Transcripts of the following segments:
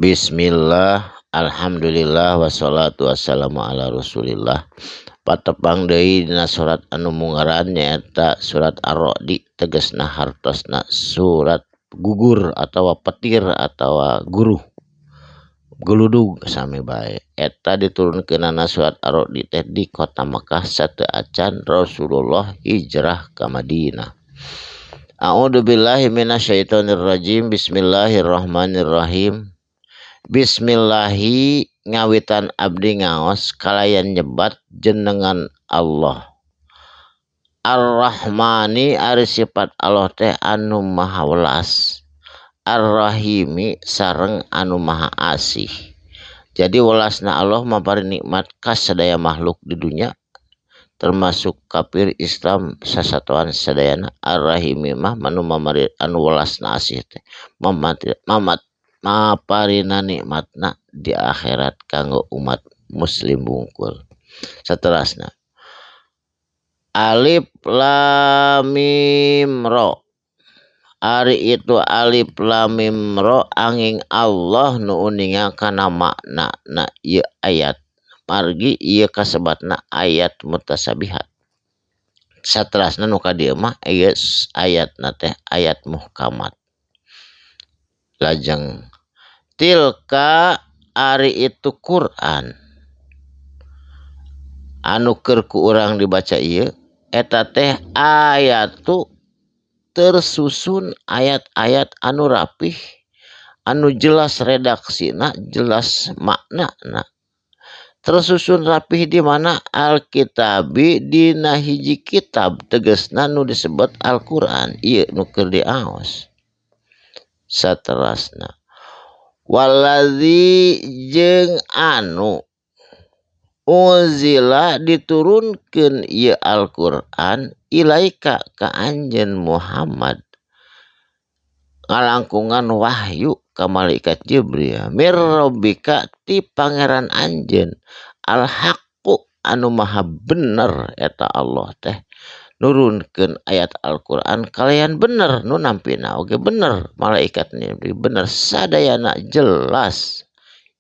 Bismillah, alhamdulillah, wassalatu wassalamu ala rasulillah. Patepang deui dina surat anu mungaran nyaeta surat Ar-Ra'di, tegasna hartosna surat gugur atawa petir atawa guruh geludug sami bae. Eta diturunkeunana surat Ar-Ra'di teh di kota Mekah sateu acan Rasulullah hijrah ka Madinah. A'udzubillahi minasyaitonirrajim. Bismillahirrahmanirrahim. Bismillahi ngawitan abdi ngaos kalayan nyebat jenengan Allah. Ar-Rahmani ari sifat Allah teh anu maha welas, Ar-Rahimi sareng anu maha asih. Jadi welasna Allah mapari nikmat ka sadaya makhluk di dunia, termasuk kafir Islam sasatoan sadayana. Ar-Rahimi mah anu mamari anu welasna asih teh mamat maparina nikmatna di akhirat kanggo umat muslim bungkul. Saterasna Alif Lam Mim Ra. Ari itu alif lam mim ra angin Allah nu uninga kana maknana ieu ayat. Margi ieu kasebatna ayat mutasabihat. Saterasna nu ka dieu mah ieu ayatna teh ayat muhkamat. Lajeng tilka ari itu Quran anu keur ku urang dibaca ieu eta teh ayatu tersusun ayat-ayat anu rapih, anu jelas redaksina, jelas maknana, tersusun rapih di mana Alkitabi dina hiji kitab, tegasna nu disebut Al-Qur'an ieu nu keur diaos. Saterasna waladzi jeung anu unzila diturunkeun ieu Al-Qur'an ilaika ka anjeun Muhammad ngalangkungan wahyu ka malaikat Jibril mir rabbika ti pangeran anjeun al-haqqu anu maha bener eta Allah teh nurunkeun ayat Al-Qur'an kalayan bener nu nampina oge bener malaikat bener sadayana jelas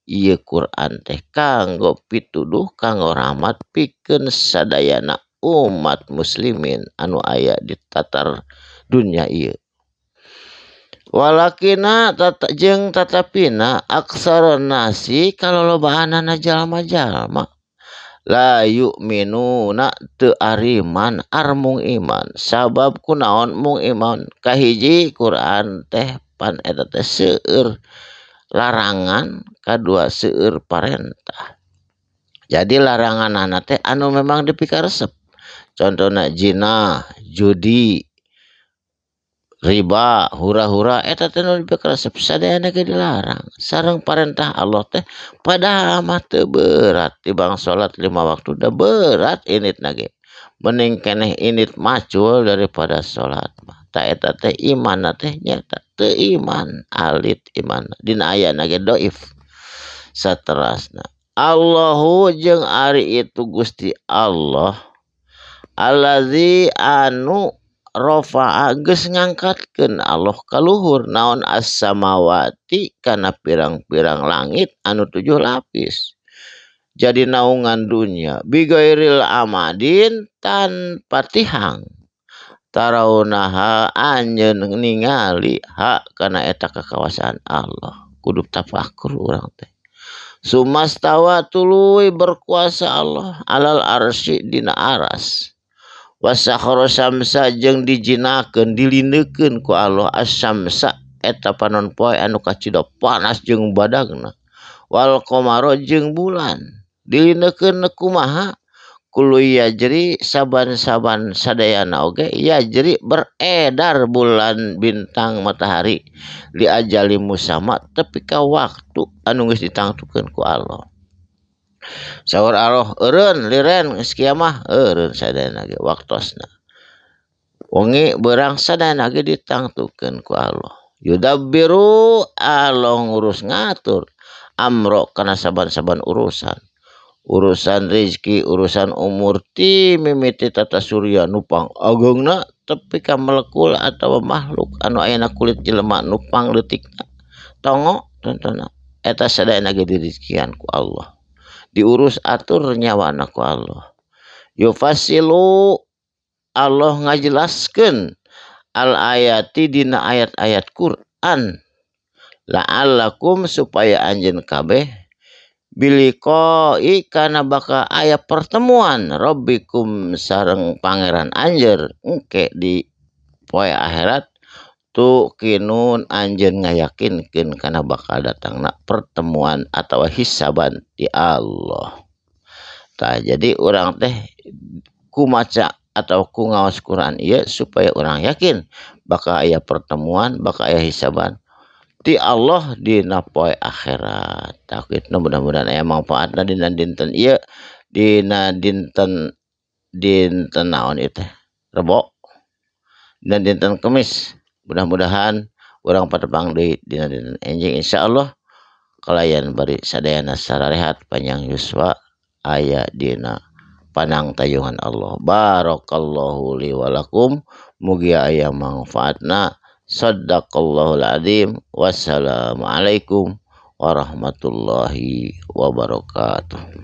ieu Quran teh kanggo pituduh kanggo rahmat pikeun sadayana umat muslimin anu aya di tatar dunya ieu. Walakina tata jeung tatapina aksara nasi kalolobaanana jalma-jalma la yu'minuna teu ariman armung iman. Sabab kunaon mung iman? Kahiji Quran teh pan eta teh seueur larangan, kadua seueur parentah. Jadi laranganana teh anu memang dipikaresep. Contohna zina, judi, riba, hura-hura eta teh nu dipikaresep sadayana ge dilarang. Sareng parentah Allah teh padahal mah teu berat, tibang salat 5 waktu da berat inditna ge. Mending keneh indit macul daripada salat mah. Ta eta teh imanna teh nyata teu iman, alit imanna. Dina ayana ge dhaif. Saterasna Allahu jeung ari itu Gusti Allah allazi anu rafa'a geus ngangkatkeun Allah ka luhur naon as-samawati kana pirang-pirang langit anu 7 lapis jadi naungan dunya bigairil amadin tanpa tihang taraunaha anjeun ningali ha kana eta kakawasaan Allah. Kudu tafakur urang teh. Sumastawa tuluy berkuasa Allah alal arsy dina aras. Wasakhara samsa jeung dijinakeun dilindeukeun ku Allah as-samsa eta panon poe anu kacida panas jeung badagna wal qamara jeung bulan dilindeukeun kumaha kulo yajri saban-saban sadayana oge yajri beredar bulan bintang matahari li ajali musama tepi ka waktu anu geus ditangtukeun ku Allah. Saur Allah eureun liren geus kiamah eureun sadayana ge waktosna. Wengi beurang sadayana ge ditangtukeun ku Allah. Yudabbiru Allah ngurus ngatur amro kana saban-saban urusan. Urusan rezeki, urusan umur ti mimiti tata surya nupang agengna tepi ka molekul atawa makhluk anu ayana kulit jelema nupang leutikna. Tongo tontona. Eta sadayana ge dirizkian ku Allah, diurus atur nyawana ku Allah. Yufassilu Allah ngajelaskeun al ayati dina ayat-ayat Quran, la'allakum supaya anjeun kabeh biliqa'i kana bakal aya pertemuan rabbikum sareng pangeran anjeun engke di poe akhirat, tu kinun anjeun ngayakinkeun kana bakal datangna pertemuan atawa hisaban di Allah. Tah jadi urang teh ku maca atau ku ngaos Quran ieu supaya urang yakin bakal aya pertemuan, bakal aya hisaban ti Allah dina poe akhirat. Tah kitu mudah-mudahan aya manfaatna dina dinten ieu, dina dinten dinten naon ieu teh Rebo dan dinten Kemis. Mudah-mudahan urang patepang deui dina dinten enjing insyaallah kalayan bari sadayana sararehat panjang yuswa aya dina panang tayungan Allah. Barakallahu li wa lakum, mugi aya manfaatna. Sadaqallahul azim. Wassalamualaikum warahmatullahi wabarakatuh.